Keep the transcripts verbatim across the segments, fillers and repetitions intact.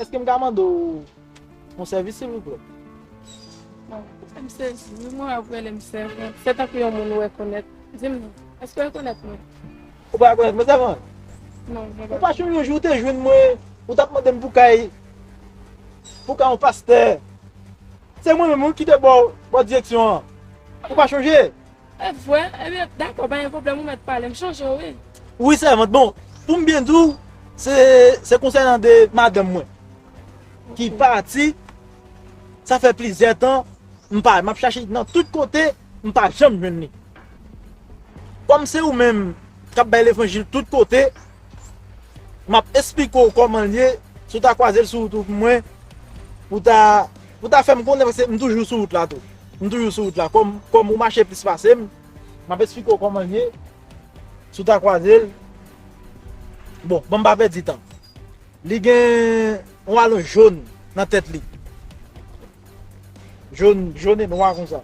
Èske m ka mande w yon sèvis, silvouplè? Bon, m sezi wi, mwen ap rele m sèvant. Se tankou yon moun ou rekonèt. Di m non, èske w rekonèt mwen? Ou pa rekonèt mwen, sèvant? Non, mwen pa. Ou pa sonje yon jou ou te jwenn mwen, ou t ap mande m pou kay, pou kay yon pastè. Se mwen menm wi ki te ba w, ba w direksyon an. Ou pa sonje? E vre? Ebyen, dakò, pa gen pwoblèm, ou mèt pale, m sonje w, wi. Wi, sèvant, bon, pou m byen di w, se, se konsènan de madanm mwen ki pati, sa fè plizyè tan, m pa, m ap chache nan tout kote, m pa janm jwenn li. Kòm se ou menm k ap bay levanjil tout kote, m ap esplike w kòman l ye, si w ta kwaze l sou wout ou pou mwen, pou ta, pou ta fè m konnen, paske m toujou sou wout la tou. M toujou sou wout la. Kòm, kòm ou mache plis pase m, m ap esplike w kòman l ye, si w ta kwaze l. Bon, ban m pa pèdi tan. Li gen yon alonj jòn nan tèt li. Jòn, jòn e nwa konsa.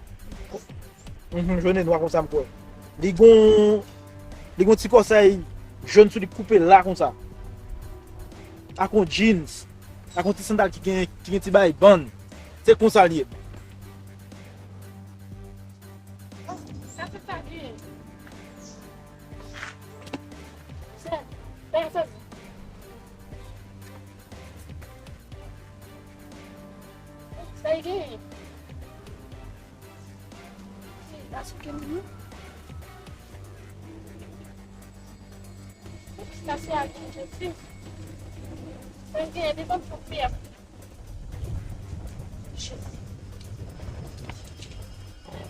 Mhm, jòn e nwa konsa m kwè. Li gon, li gon ti kòsèy jòn sou li koupe la konsa. Ak yon jeans, ak yon ti sandal ki gen, ki gen ti bay bann. Se konsa li ye. Sa se sa gen. Sè, sè, sè. Sa y genyen? Sa se gen, wi. Sa se a gen, Jezi. Sa y genyen devan pou fè.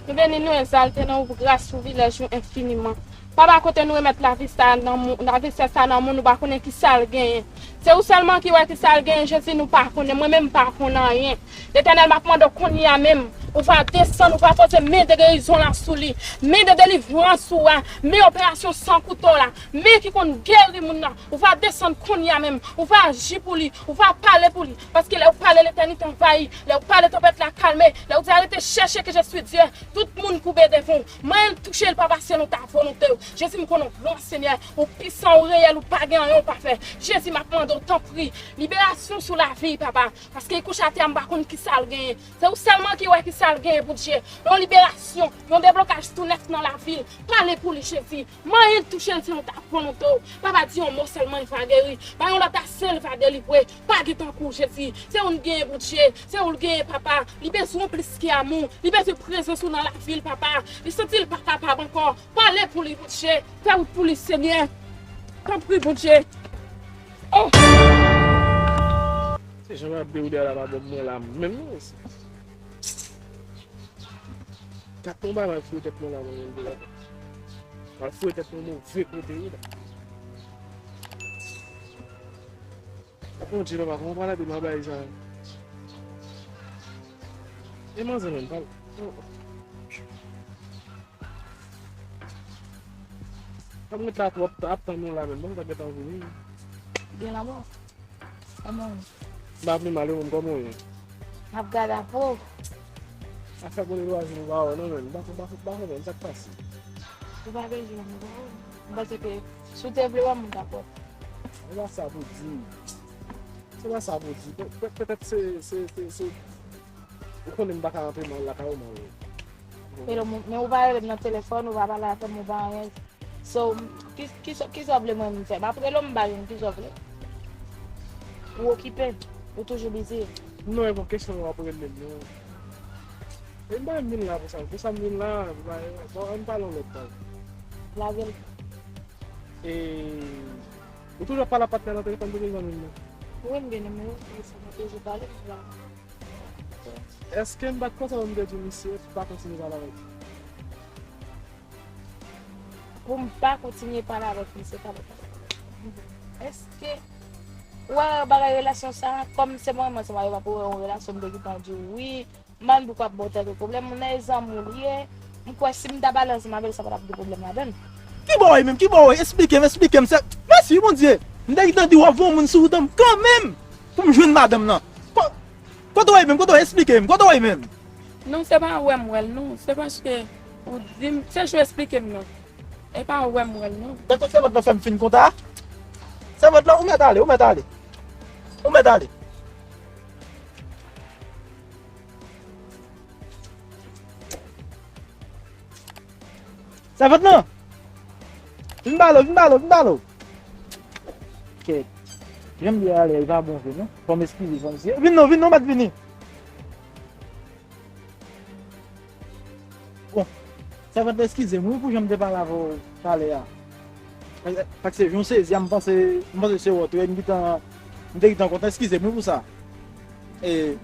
Nou beni nou, egzalte nan ou pou gras, privilèj ou enfiniman. Papa, kote nou remèt lavi sa nan moun, lavi sè sa nan moun, nou pa konnen ki sa l genyen. Se ou sèlman ki wè ki sa l genyen, Jezi, nou pa konnen. Mwen menm, m pa konn anyen. Letènèl, m ap mande w kounye a menm, ou va desann, ou va poze men de gerizon la sou li, men de delivrans ou a, men operasyon san kouto la, men ki konn geri moun nan. Ou va desann kounye a menm. Ou va aji pou li. Ou va pale pou li. Paske lè ou pale, letènite anvayi. Lè ou pale, tanpèt la kalme. Lè ou di, arete chèche ke je suis Dieu, tout moun koube devan w. Manyen l, touche l, papa, selon ta volonte. Jezi, m konnen w gran, Senyè. Ou pisan, ou reyèl, ou pa gen anyen ou pa fè. Jezi, m ap mande w, tanpri, liberasyon sou lavi, papa. Paske li kouche atè a, m pa konn ki sa l genyen. Se ou sèlman ki wè ki sa l genyen, Bondye. Yon liberasyon, yon deblokaj tou nèf nan lavi l. Pale pou li, Jezi. Manyen l, touche l selon ta volonte w. Papa, di yon mo sèlman, l va geri. Bay yon lòt ase, l va delivre. Pa gen tankou w, Jezi. Se ou n genyen, Bondye. Se ou l genyen, papa. Li bezwen w plis ke amou. Li bezwen prezans ou nan lavi l, papa. Li santi l pa kapab ankò. Pale pou li, Bondye. Fè wout pou li, Senyè. Tanpri, Bondye. Oh! Se jan m ap de ou dèyè la, pa bon mwen la menm non. Kat tonba nan fouye tèt mwen la, mwen menm de la. Al fouye tèt mwen move kote wi la. Mon Dye, papa, kòman pral ede m a bay sa? E manzè menm, pa. Kòm mwen ta twòp ap tann nou la menm, mwen ta gentan vini. Gen lanmò. Kòman w ye? M pa pi mal, e ou menm, kòman w ye? M ap gade apre w. Afè pou lilwazin ou pa wè non, menm. M pa, m pa, m pa konprann sa k pase. Ou pa bezwen m, ou pa wè. M panse ke si w te vle wè m, m t ap wè. Se pa sa pou di. Se pa sa pou di. Pe-, pe-, petèt se, se, se, se, ou konnen m pa ka antre mal lakay ou, man. E lè w, men ou pa rele m nan telefòn, ou pa pale avè m, ou pa anyen. So, ki, ki sa, ki sa w vle mwen m fè? M ap rele w, m pa jwenn, ki sa w vle? Ou okipe, ou toujou bizi. Non, e bon kesyon w ap rele m, non. E m pa vin la pou sa. Pou sa m vin la, bon, ann pale yon lòt tan. Lage l. E, ou toujou ap pale ak patnè nan telefòn, toujou zanmi m nan? Wi, m gen nimewo, se sa nou toujou pale, m la. Èske m pa t konsa pou m te di misye pa kontinye pale avèk li? Pou m pa kontinye pale avèk misye, pale, pale, pale. Èske ou wè bagay relasyon sa, kòm se mwen, mwen se mwen, m ap wè yon relasyon, m te gentan di w wi, m pa konn poukwa ap ba w tèl pwoblèm, moun nan e zanmi w li ye, m kwè si m ta pale ansanm avè l, sa pa t ap gen pwoblèm ladan l. Ki bò w ye menm? Ki bò w ye? Esplike m, esplike m. Se, mèsi, Bondye. M te gentan di w ap voye yon moun sou wout an kanmenm pou m jwenn madanm nan. Ko-, kote w ye menm? Kote w ye? Esplike m. Kote w ye menm? Non, se pa wè m wè l, non. Se paske ou di m, se jou esplike m, non. E pa wè m wè l, non. Tankou sèvant lan fè m fin kontan. Sèvant lan, ou mèt ale, ou mèt ale. Ou mèt ale. Sèvant lan! Vin ba l, vin ba l, vin ba l. Kèt. Jan m di ale, li pa bon vre, non. Fò m eskize, fò m eskize. Vin non, vin non, mèt vini. Bon, sèvant, eskize m, wi, pou jan m te pale avè w talè a. Paske jan w sezi a, m panse, m panse se wòt, wi, m gentan, m te gentan kontan, eskize m, wi, pou sa. E,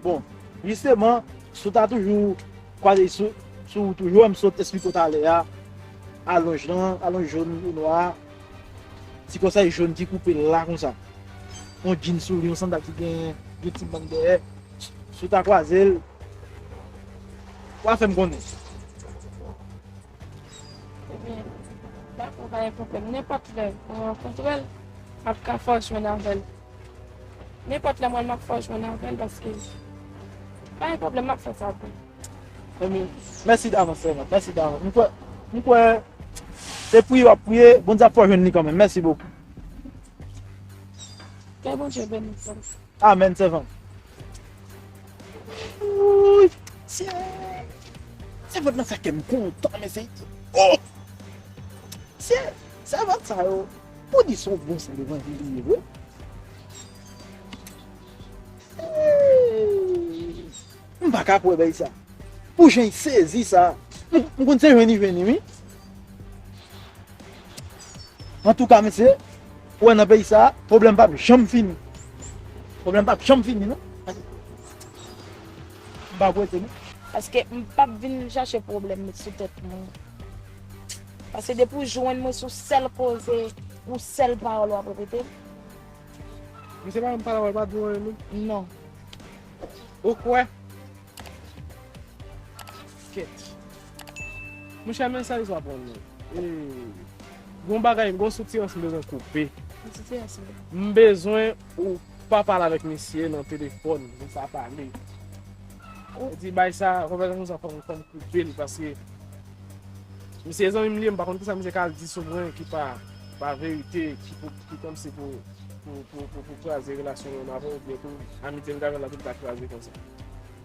bon, jisteman, si w ta toujou kwaze sou, sou wout ou, jan m sot esplike w talè a, alonj lan, alonj jòn ou nwa a, ti kòsèy jòn ki koupe la konsa. Yon djin sou li, yon sandal ki gen, gen ti mann dèyè. Si w ta kwaze l, w a fè m konnen. Ebyen, dakò, pa gen pwoblèm. Nenpòt lè mwen rankontre l, m ap ka fè w jwenn avè l. Nenpòt lè mwen, m ap fè w jwenn avè l paske pa gen pwoblèm, m ap fè sa pou ou. Ebyen, mèsi davans, sèvant. Mèsi davans. M kwè, m kwè se priye w ap priye, Bondye ap fè w jwenn li kanmenm. Mèsi bokou. Ke Bondye beni w, frè m. Amèn, sèvant. Wouy, Seyè. Sèvant nan fè kè m kontan, mesye. Oh! Seyè, sèvant sa yo, pou di se yon bon sèvant li ye, wi. Hey! M pa ka kwè bagay sa. Pou jan l sezi sa. M, m konn se jwenn li jwenn li, wi. Antouka, mesye, ou wè nan peyi sa, pwoblèm p ap janm fini. Pwoblèm p ap janm fini, non. M pa gwete, non. Paske m p ap vin chache pwoblèm met sou tèt moun. Paske depi w jwenn mwen, se yon sèl koze, yon sèl pawòl w ap repete. Misye pa menm pale avè w, pa di w anyen menm? Non. Ou kwè? Kèt. Monchè, men sa li sou aprann nou. E, gon bagay, gon soutirans m bezwen koupe. Yon soutirans, wi. M bezwen ou pa pale avèk misye nan telefòn, nou pa pale. Ou di bay sa, konvèsasyon sa fò m, fò m koupe l, paske misye zanmi m li ye, m pa konn kisa misye ka al di sou mwen ki pa, pa verite, ki pou, ki kòmsi pou, pou, pou, pou, pou kraze relasyon mwen avè w, oubyen pou amitye m t avè l la, pou l ta kraze konsa.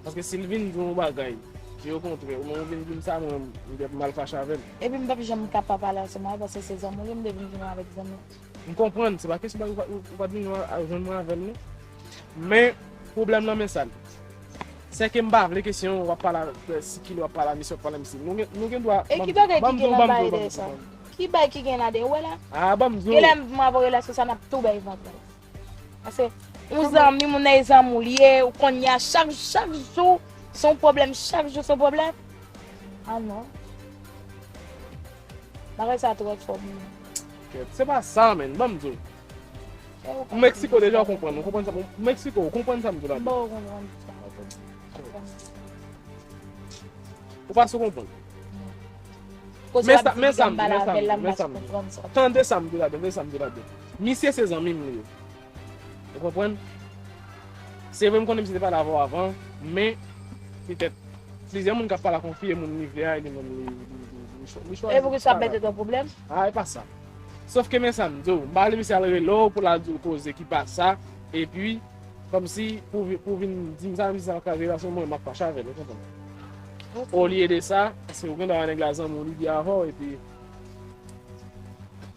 Paske si l vin di w yon bagay ki okontrè, ou menm ou vin di m sa, mwen, m, m mal fache avè l. Epi m p ap janm ka pa pale ansanm avè l, paske se zanmi w ye, m te vin jwenn avèk zanmi w. M konprann, se pa kesyon pa, ou pa, ou pa t vin jwenn mwen avè l, non. Men, pwoblèm nan, men sa l ye. Sèke m pa vle kesyon w ap pale a, sikile w ap pale a misye, w ap pale a misye. Nou gen, nou gen dwa. E ki bagay ki gen nan bagay dèyè sa? Ki bagay ki gen ladan, ou wè la? A, ban m di w. Genlè m avè w relasyon sa, n ap tou bay vag la. Paske yon zanmi, moun nan e zanmi w li ye, ou konn ya chak, chak jou, se yon pwoblèm, chak jou se yon pwoblèm. A non. Bagay sa twò fò pou mwen. Kèt, se pa sa, menn, ban m di w. Meksiko deja w konprann, ou konprann sa, Meksiko, ou konprann sa m di w la. Bon, ou konprann sa. Ou pa sou konprann. Men sa, men sa m di, men sa m di, men sa m di. Tande sa m di ladan, tande sa m di ladan. Misye se zanmi m li ye. Ou konprann? Se vre m konnen misye te pale avè w avan, men petèt plizyè moun k ap pale ak yon fi, e moun li vle a, e li menm li, li, li, li chwa-, li chwazi. E poukisa w ap mete tèt w an pwoblèm? A, e pa sa. Sòf ke men sa m di w, m pa vle misye al rele w pou l al di w koze ki pa sa, epi kòmsi pou vi-, pou vin di m sa, misye sa ap kraze relasyon mwen, m ap fache avè l, ou konprann? Olye de sa, paske ou gen dwa wè nèg la zanmi w, li byen avè w, epi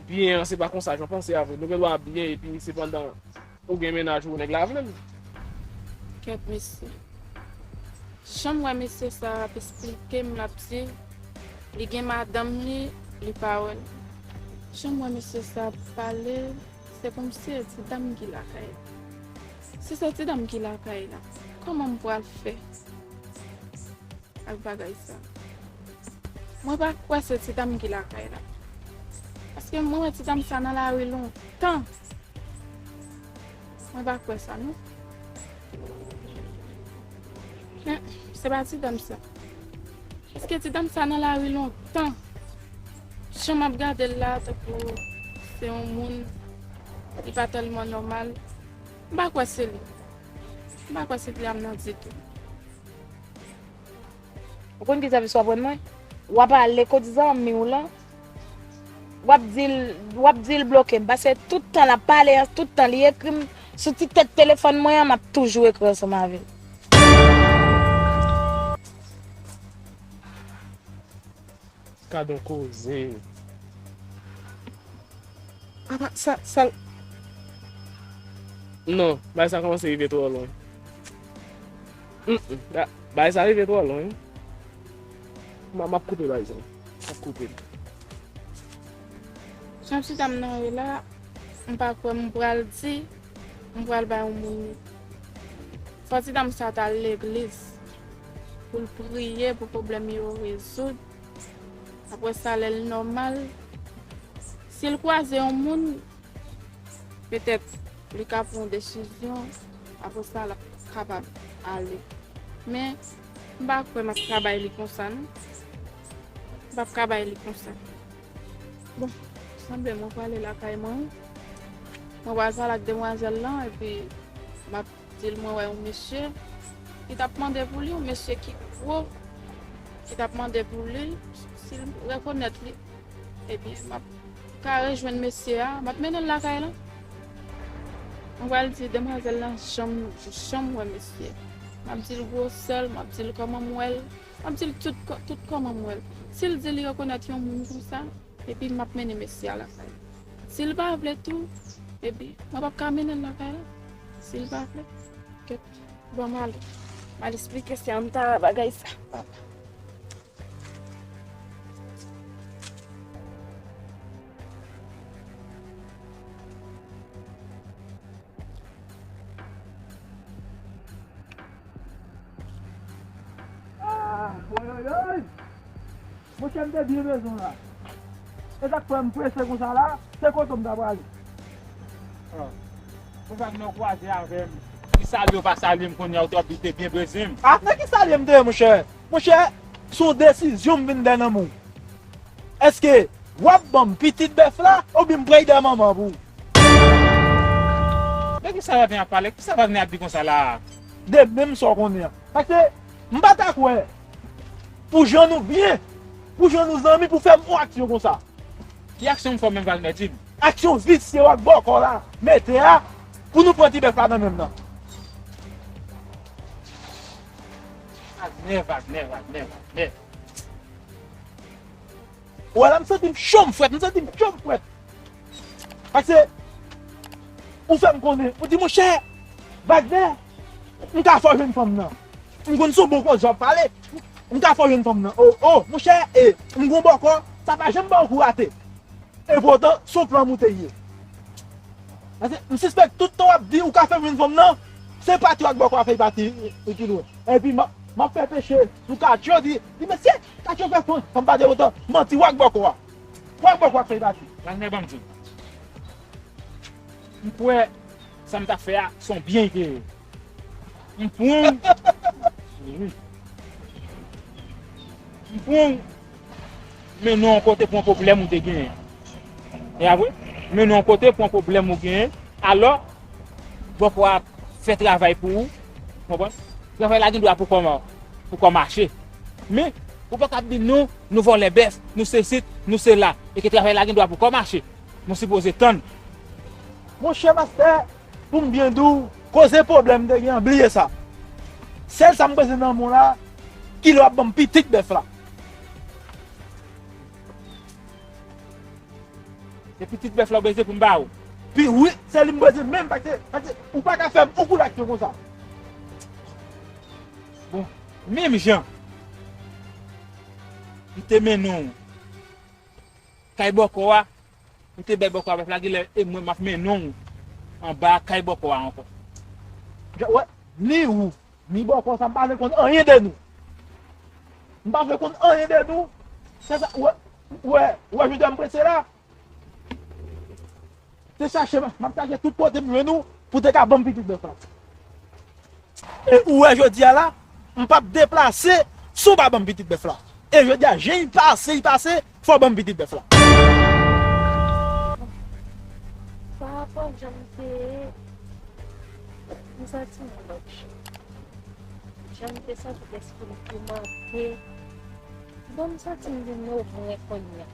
byen an se pa konsa jan w panse a vre. Nou gen dwa byen, epi sepandan, ou gen mennaj ou, nèg la vle l. Kèt mesye. Jan m wè mesye sa ap esplike m, l ap di li gen madanm li, li pa wè l. Jan m wè mesye sa ap pale, se kòmsi se ti dam ki lakay la. Si se ti dam ki lakay la, kòman m pral fè ak bagay sa? Mwen pa kwè se ti dam ki lakay la. Paske mwen wè ti dam sa nan lari lontan. Mwen pa kwè sa, non. Men, se pa ti dam sa. Paske ti dam sa nan lari lontan. Jan m ap gade l la, tankou se yon moun, li pa tèlman nòmal. M pa kwè se li. M pa kwè se li a m nan ditou. Ou konn ki sèvis w ap rann mwen? W ap ale kot zanmi w lan, w ap di l, w ap di l bloke m, paske tout tan l ap pale an, tout tan li ekri m sou ti tèt telefòn mwen an, m ap toujou ekri ansanm avè l. Gadon koze. Apa, sa, sa. Non, bagay sa kòmanse rive twò lwen. Mm, mm, ba-, bagay sa rive twò lwen. M, m ap koupe bagay sa. M ap koupe. Jan ti dam nan ye la, m pa kwè m pral di, m pral bay yon moun. Fò ti dam sa ta al legliz pou l priye pou pwoblèm yo rezoud. Apre sa, lè l nòmal, si l kwaze yon moun, petèt li ka pran yon desizyon, apre sa, l ap kapab ale. Men, m pa kwè m ap ka bay li konsa, non. M p ap ka bay li konsa. Bon, sanble mwen prale lakay mwen wi. Mwen pral pale ak demwazèl lan, epi m ap di l mwen wè yon mesye ki t ap mande pou li, yon mesye ki gwo, ki t ap mande pou li, si l rekonèt li, ebyen, m ap ka rejwenn mesye a, m ap mennen l lakay lan. Mwen pral di demwazèl lan jan m, jan m wè mesye. M ap di l gwosè l, m ap di l kòman m wè l, m ap di l tout kò-, tout kòman m wè l. Si l di li rekonèt yon moun konsa, epi m ap mennen mesye a lakay li. Si l pa vle tou, epi mwen p ap ka mennen l lakay la. Si l pa vle, kèt, ban m ale. M al esplike sè Antara bagay sa. Ah, woy, woy, woy! Monchè, m te byen bezwen w la. E sa k fè m prese konsa la, se kote m ta prale. Ah. Konsa m nan kwaze avè m. Ki salye w pa salye m kounye a, ou t ap di te byen bezwen m. Ah, nan ki salye m te ye, monchè? Monchè, se yon desizyon m vin dèyè nan men w. Èske w ap ban m pitit bèf la, oubyen m pral dèyè manman pou ou? De ki sa Wagner ap pale? Ki sa Wagner ap di konsa la a? De menm sa w konnen an. Paske m pa ta kwè, pou jan nou byen, pou jan nou zanmi, pou fè m yon aksyon konsa. Ki aksyon m fè w menm, Wagner, di m? Aksyon visye w ak bòkò la mete a, pou nou pran ti bèf la nan men m nan. Wagner, Wagner, Wagner, Wagner. Ou wè la, m santi m cho, m frèt, m santi m cho, m frèt. Paske, ou fè m konnen, ou di, monchè, Wagner, m ka fè w jwenn fanm nan. M konn se yon bon koze w ap pale, m ka fè w jwenn fanm nan. O, o, monchè, e, m gon bòkò, sa pa janm ban yon kou rate. Epotan, se yon plan ou te ye. Paske m sispèk tout tan w ap di ou ka fè m jwenn fanm nan, se pati w ak bòkò a fè l pati, e, e, ki lwen. Epi m ap, m ap fè peche sou Katyo, di, di, mesye, Katyo fè fanm, fanm pa de otan, manti w ak bòkò a. W ak bòkò a fè l pati. Wagner, ban m di w. M kwè sa m t ap fè a, se yon byen li te ye. M pran w. M pran w, mennen w yon kote pou yon pwoblèm ou te genyen. E a vre? Mennen w yon kote pou yon pwoblèm ou genyen. Alò, bòkò a fè travay pou ou. Konprann? Travay la gen dwa poko, poko mache. Men, ou pa ka ap di, non, nou vòlè bèf, nou sesit, nou sela. E ke travay la gen dwa poko mache. Nou sipoze tann. Monchè mastè, pou m byen di w, koze pwoblèm m te gen an, bliye sa. Sèl sa m bezwen nan men w la, kilè w ap ban m pitit bèf la. Se pitit bèf la w bezwen pou m ba ou? Pi, wi, se li m bezwen menm, paske, paske ou pa ka fè m yon kou laksyon konsa. Bon, menm jan m te mennen w kay bòkò a, ou te bay bòkò a bèf la, genlè e mwen m ap mennen w anba kay bòkò a ankò. Wè, ni ou, ni bòkò sa, m pa vle konn anyen de nou. M pa vle konn anyen de nou. Se sa, wè, wè, wè, jodi a m prese la. Se chache, m ap chache tout kote m jwenn ou pou te ka ban m pitit bèf la. E ou wè jodi a la, m p ap deplase si w pa ban m pitit bèf la. E jodi a, jan l pase, l pase, fò w ban m pitit bèf la. Bon, jan m te ye, m santi m yon lòt jan. Jan m te santi lespri m toumante. Bon, m santi m vin nou vre kounye a.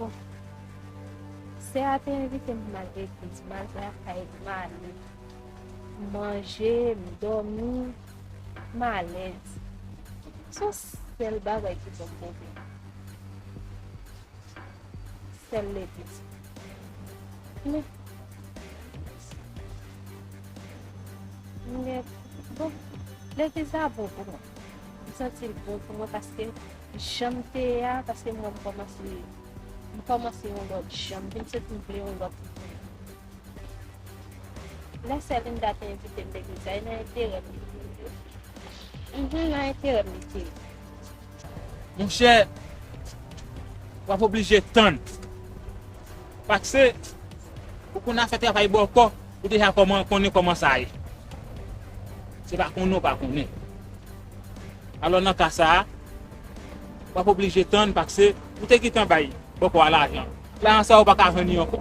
Bon, sè a te envite m pou m al legliz, m al lakay li, m ale. M manje, m dòmi, m alèz. Se yon sèl bagay ki ban m pwoblèm. Sèl legliz. Men, men, bon, legliz la bon pou mwen. M santi l bon pou mwen paske jan m te ye a, paske mwen m kòmanse, m kòmanse yon lòt jan. M vin santi m vle yon lòt. Lè sè Linda te envite m legliz la, e nan enterè m li te ye. Mhm, nan enterè m li te ye. Monchè, w ap oblije tann. Paske, ou konn afè travay bòkò, ou deja kòman, konnen kòman sa ye. Se pa konnen ou pa konnen. Alò, nan ka sa a, w ap oblije tann paske ou te gentan bay bòkò a lajan. Lajan sa a, ou pa ka jwenn li ankò.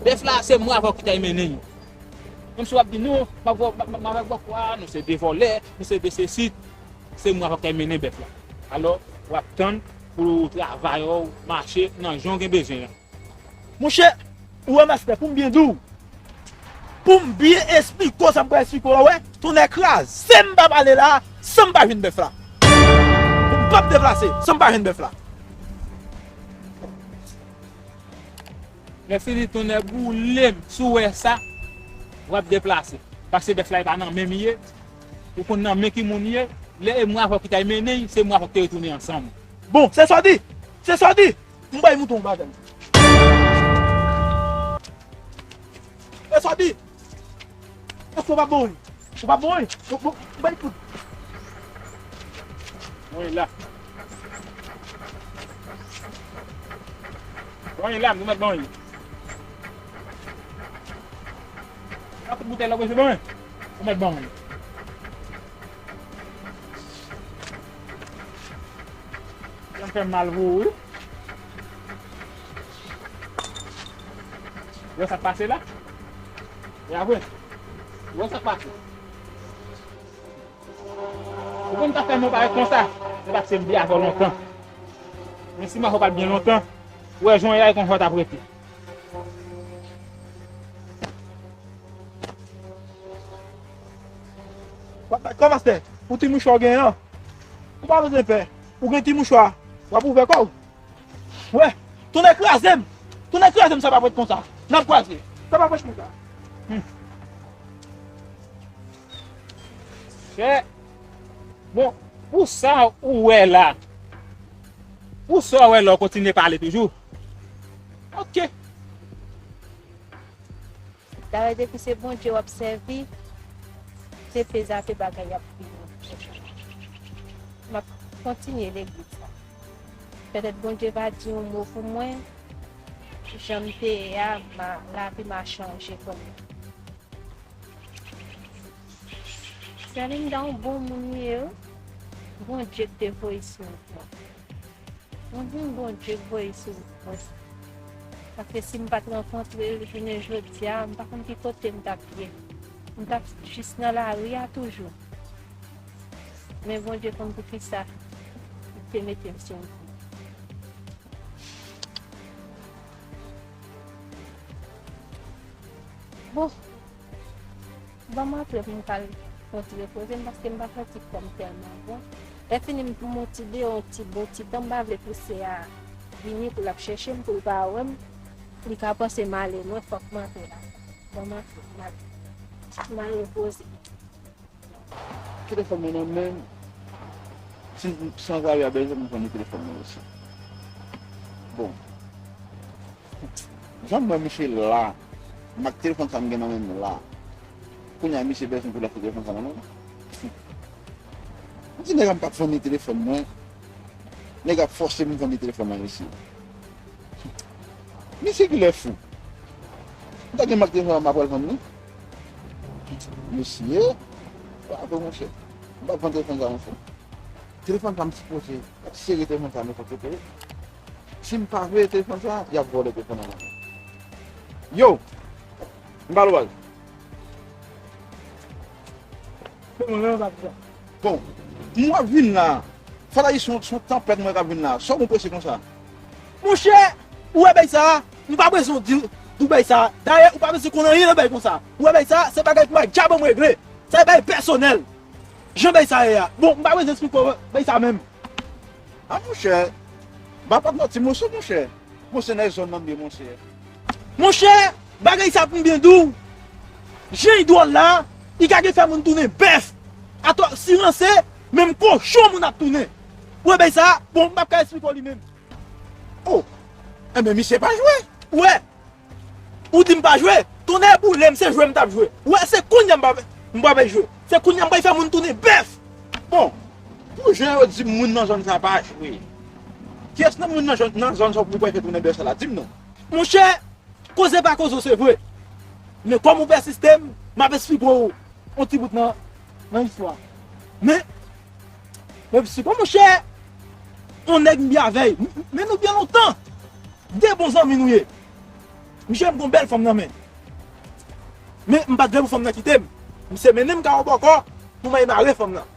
Bèf la, se mwen avè w ki t al mennen l. Menm si w ap di, "Non, m ap, m ap, m ap avèk bòkò a, nou se de vòlè, nou se de sesi," se mwen avè w ki t al mennen bèf la. Alò, w ap tann pou travay ou mache nan jan w gen bezwen an. Monchè, ou wè mastè, pou m byen di w, pou m byen esplike w sa m pral esplike w la, wè, tonnè kraze m pa pale la, san m pa jwenn bèf la. M p ap deplase, san m pa jwenn bèf la. Lè fini tonnè boule m, si w wè sa, w ap deplase. Paske bèf la, e pa nan men m ye, ou konn nan men ki moun ye, lè e mwen avè w ki t al mennen l, se mwen avè w ki te retounen ansanm. Bon, se sa w di? Se sa w di? M bay mouton yon bagay. E sa w di? Èske w pa bon? Ou pa bon? Bon, bon, bay kout. Bon, e la. Bon, e la, m mèt bon. Sa kout boutèy la, w bezwen bon? Ou mèt bon. Sa fè mal pou ou, wi. Ou wè sa k pase la? E apre? Ou wè sa k pase? Ou konn sa fè mwen parèt konsa? Se paske m byen avè w lontan. Men si m avè w pral byen lontan, ou wè jan w ye a, e konsa w t ap rete. Kòmastè, pou ti mouchwa w gen an, ou pa bezwen pè. Ou gen ti mouchwa, w ap ouvè kò w. Wè, tonnè kraze m! Tonnè kraze m, sa pa pou fèt konsa. N ap kwaze. Sa pa pou fèt konsa. Hmm. Chè. Bon, pou sa ou wè la, pou sa ou wè la, w kontinye pale toujou. Ok. Dayè, depi se Bondye w ap sèvi, se peze a, se bagay y ap vini. M ap kontinye legliz la. Petèt Bondye va di yon mo pou mwen, jan m te ye a, ma, lavi m a chanje kounye a. Sè Linda, yon bon moun li ye, wi. Bondye ki te voye sou mwen. Mwen di Bondye voye sou mwen. Paske si m pa t rankontre l jounen jodi a, m pa konn ki kote m t ap ye. M t ap jis nan lari a toujou. Men Bondye konn poukisa li te mete m sou wout. Bon. Ban m antre pou m ka al fè yon ti repoze m, paske m pa santi kò m tèlman bon. Lè fini m pou m yon ti deyò, yon ti bon ti tan, m pa vle pouse a vini pou l ap chèche m, pou l pa wè m. Li ka panse m ale lwen, fòk m antre la. Ban m antre, m al, m al repoze. Telefòn mwen nan men m. Si, si anvayi a bezwen, m konn li telefòn mwen osi. Bon. Jan m wè misye la, m ak telefòn sa m gen nan men m la. Kounye a misye bezwen pou l achte telefòn sa nan men m. M di nèg la m p ap vann li telefòn mwen. Nèg ap fòse m vann li telefòn mwen mesye. Misye ki lè fou. M ta gen mak telefòn sa m ap pral vann li. Mesye, bravo monchè. M p ap vann telefòn sa monchè. Telefòn sa m sipoze sere telefòn sa nenpòt kote. Si m pa veye telefòn sa, y ap vòlè telefòn nan men m. Yo! M pa lwal. Bon, m wè vin la. Fanatik, se yon, se yon tanpèt mwen k ap vin la. Sa w gon prese konsa? Monchè, ou wè bagay sa a? M pa bezwen di, di w bagay sa a. Dayè, ou pa bezwen konn anyen nan bagay konsa. Ou wè bagay sa a, se bagay pou madyab an m regle. Sa se bagay pèsonèl. Jan bagay sa a ye a. Bon, m pa bezwen esplike w bagay sa a menm. A monchè, m pa p ap manti, monchè, monchè. Monchè, nan zòn nan m ye, monchè. Monchè, bagay sa pou m byen di w. Jan li dwòl la, li ka gen fè moun tounen bèf. Atò, si ranse, menm kochon moun ap tounen. Ou wè bagay sa, bon, m p ap ka esplike w li menm. Oh! Enben, misye pa jwe. Ou wè, ou di m pa jwe. Tonnè boule m, se jwe m t ap jwe. Ou wè, se kounye a m pa, m pa bay jwe. Se kounye a m bay fè moun tounen bèf. Bon, pou jan yo di m moun nan zòn sa pa jwe. Kiyès nan moun nan zòn, nan zòn sa w kwè fè tounen bèf sa la? Di m non. Monchè, koze pa koze w, se vre. Men kòm ou pèsiste m, m ap esplike w yon ti bout nan, nan istwa. Men, men psiko, monchè, yon nèg m byen avè l. M, m, men nou byen lontan. De bon zanmi nou ye. Misye gen yon bèl fanm nan men. Men m pa t vle pou fanm nan kite m. Misye mennen m kay yon bòkò pou m al mare fanm nan.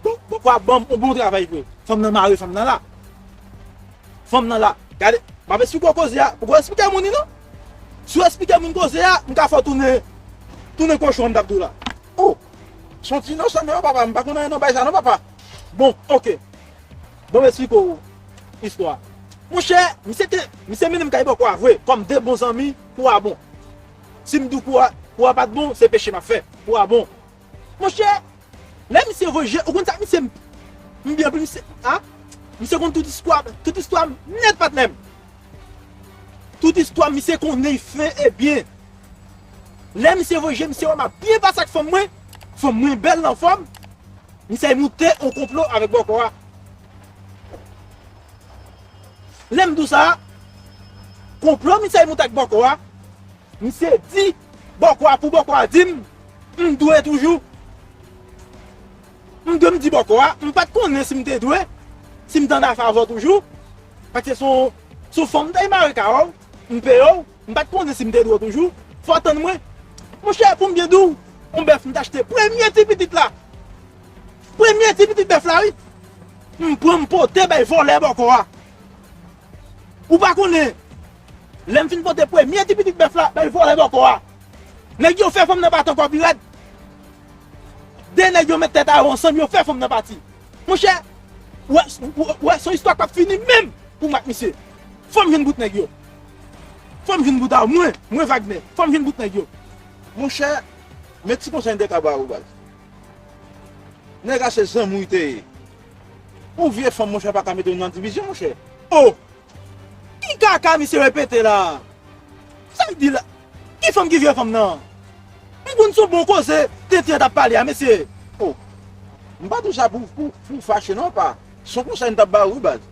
Bon, bòkò a ban m yon bon travay vre. Fanm nan mare, fanm nan la. Fanm nan la. Gade, m ap esplike w koze a. Ou konn esplike moun li non? Si w esplike moun koze a, m ka fè w tounen, tounen kochon an m t ap di w la. Oh! Se yon ti inosan m ye, papa, m pa konn anyen nan bagay sa non, papa. Bon, oke. Bon, m esplike w istwa. Monchè, misye te, misye mennen m kay bòkò a vre, kòm de bon zanmi pou a bon. Si m di w pou a, pou a pa t bon, se peche m ap fè, pou a bon. Monchè, lè misye voye je, ou konn sa misye, m, m byen pou misye, a? Misye konn tout istwa, tout istwa m nèt, patnè m. Tout istwa m, misye konnen l fen e byen. Lè misye voye je, misye wè m ap byen pase ak fanm mwen, fanm mwen bèl, anfòm, misye moute yon konplo avèk bòkò a. Lè m di w sa, konplo misye moute ak bòkò a, misye di bòkò a, pou bòkò a di m, m dwe toujou. M dwe m di bòkò a, m pa t konnen si m te dwe, si m t an afavè toujou. Paske se yon, se yon fanm m t al mare kay ou, m peye w, m pa t konnen si m te dwe w toujou. Fò w tann mwen. Monchè, pou m byen di w, yon bèf m t achte premye ti pitit la. Premye ti pitit bèf la, wi. M pran m pote bay vòlè bòkò a. Ou pa konnen, lè m fin pote premye ti pitit bèf la bay vòlè bòkò a, nèg yo fè fanm nan pati ankò pi rèd. De nèg yo met tèt a yo ansanm, yo fè fanm nan pati. Monchè, ou wè, ou wè, ou wè, se yon istwa k p ap fini menm pou m ak misye. Fò m jwenn bout nèg yo. Fò m jwenn bout a mwen, mwen Wagner. Fò m jwenn bout nèg yo. Monchè, men ti konsèy m te ka ba ou, baz. Nèg a se zanmi w te ye. Yon vye fanm, monchè, pa ka mete w nan divizyon, monchè. Oh! Ki kaka misye repete la? Sa l di la? Ki fanm ki vye fanm nan? M konn se yon bon koze tenten t ap pale a, mesye. Oh! M pa di w sa pou, pou, pou fache non, pa. Se yon konsèy m t ap ba ou, wi, baz.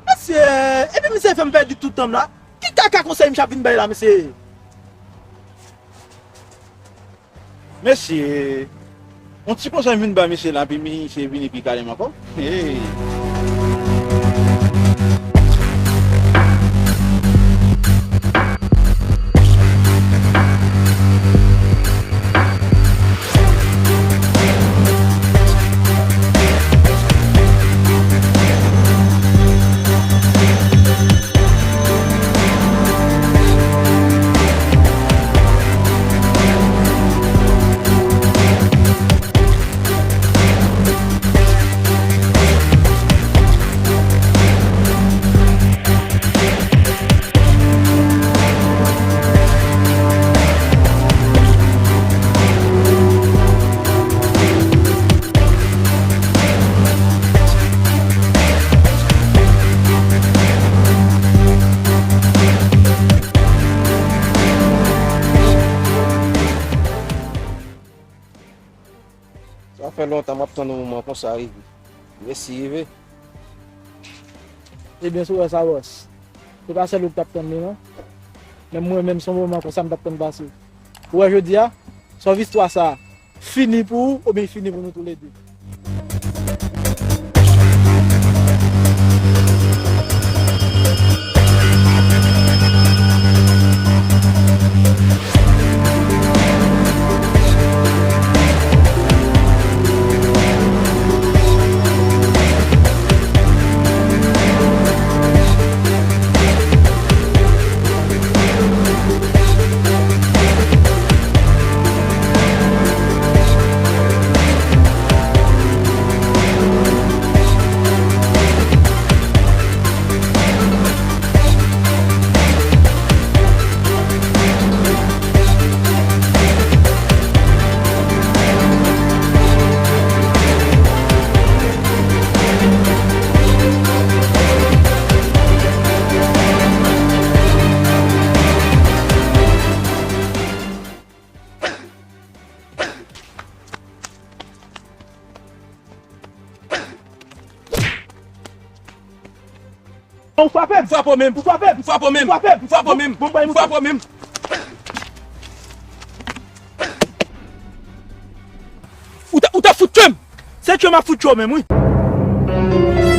Mesye, epi misye fè m pèdi tout tan m la. Ki kaka konsèy misye ap vin bay la, mesye? Mesye, yon ti konsèy m vin ba mesye la, epi misye vini pi kale m ankò. Hey. Sa fè lontan m ap tann yon moman konsa rive. Mèsi rive. Ebyen, si w wè sa, bòs, se pa sèl ou k t ap tann li, non. Menm mwen menm, se yon moman konsa m t ap tann pase. Ou wè jodi a, sòf istwa sa a fini pou ou, oubyen fini pou nou toulede. Ou frape m. Ou frape w menm. Ou frape m. Ou frape w menm. Ou frape w menm. Ou frape w menm. Ou ta, ou ta fout tchwe m. Se tchwe m ap fout tchwe w menm, wi.